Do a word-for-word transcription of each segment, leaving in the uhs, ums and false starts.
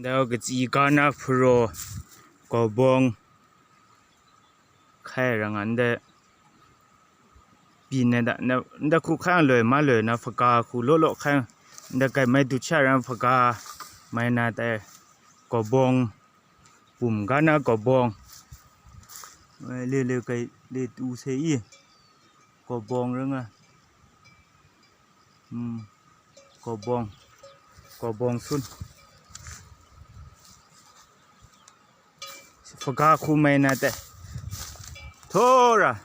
Dau katsi ga na hpuro, gawbawng hkai ra nga ndai, byin ai da, ndai hku hkai ang loi ma loi na hpaga hku law law hkai ang, ndai kai mai dut sha ra hpaga mai na tai, gawbawng, bum ga na gawbawng, le le kai le tu se i, gawbawng ra nga. Hmm. Kawbawng, kawbawng sun. Hpaga hku mai na te. Thora,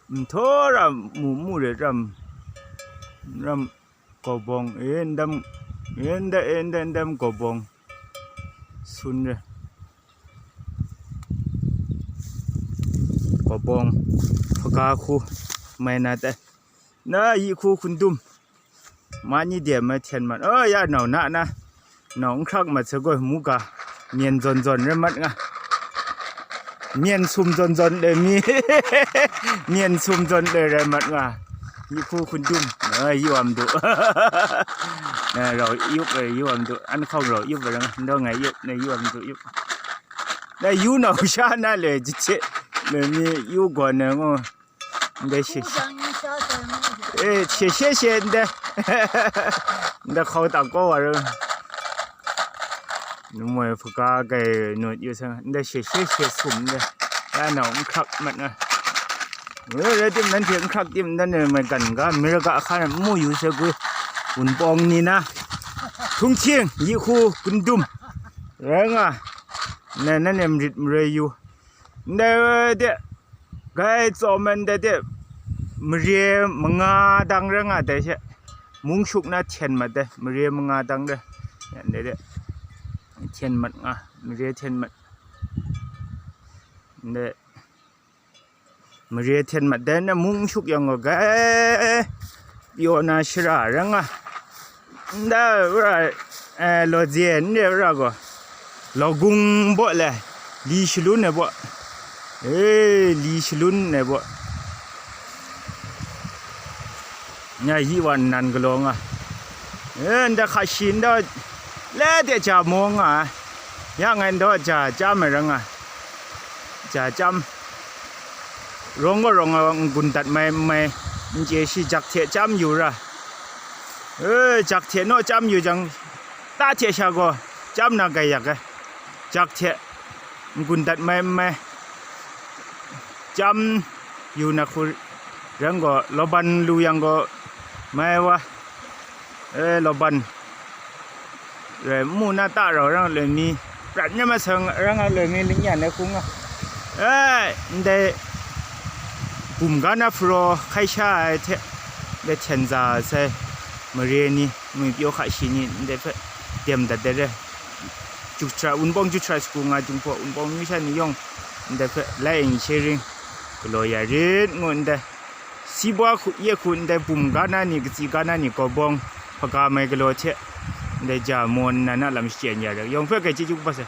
nthora mu mu re ram, ram kawbawng, e ndam, e nda, e nda, ndam kawbawng sun re. Kawbawng, hpaga hku mai na te. Na yi hku hkundum. Ma ni de ma hten mat. O, ya nau na na. Nau n hkrak mat sa gaw, mu ga. Myen zawn zawn rai mat nga. Myen sum zawn zawn le mi. Myen sum zawn le rai mat nga. Yi hku hkundum. A, yi wa madu. Na rau yup ai, yi wa madu. An hkawng rau yup ai, rang. Ndau ngai yup, na yi wa madu yup. Na yu nau sha na le, jiche. Le mi yu gaw na ngu. Ndai she she. Eh, she she she ndai. Ndai hkau tak kaw wa ru. Numoi hpaga kai nut yu sa. Ndai she she she sum ndai. Ya nau n hkrak mat nga. Woi, rai tim nanhte n hkrak tim dan e mai gan ga, America hkan mu yu se gwi. Wunpawng ni na. Htung hting, yi hku, kundum. Rai nga. Na, nan e marit marai yu. Ndai de, gai tsawm ai ndai de, mare manga dang rai nga dai she, mung shuk na hten mat dai, mare manga dang rai, ndai de, hten mat nga, mare hten mat, ndai, mare hten mat dai na mung shuk yang gaw, gai, pyaw na shara rai nga, Nda ra, eh, lawze n re ra gaw, lawgung baw le, li shalun ai baw, eh, li shalun ai baw, nga yi wa nnan galaw nga, eh, nda hka shi nda le de ja maw nga, ya ngai nda ja ja mai ra nga, ja jam, rawng gaw rawng ai n-gun dat mai n mai, n chye shi, jak hte chyam yu ra, e, jak hte naw chyam yu jang, ta hte sha gaw chyam na gaiyak ai, jak hte n-gun dat mai n mai, chyam yu na hku ran gaw, lawban lu yang gaw, mai wa, e, lawban, rai, mu na ta rau rang loi mi, prat na masang rang ai loi mi, lingyan ai hkung a, e, ndai bum ga na hparaw hkai sha ai hte, ndai hten za sai mare ni, ngwi pyaw hka shi ni, ndai hpe dem dat de re, juhtra, wunpawng juhtra shagu nga jung hpaw, wunpawng myu sha ni yawng, ndai hpe like and sharing galaw ya rit ngu ndai. Sibwa hku, ye hku ndai bum ga na ni, katsi ga na ni, kawbawng hpaga mai galaw hte, ndai ja mawn nnan a lam shachyen ya re, yawng hpe grai chyeju kaba sai.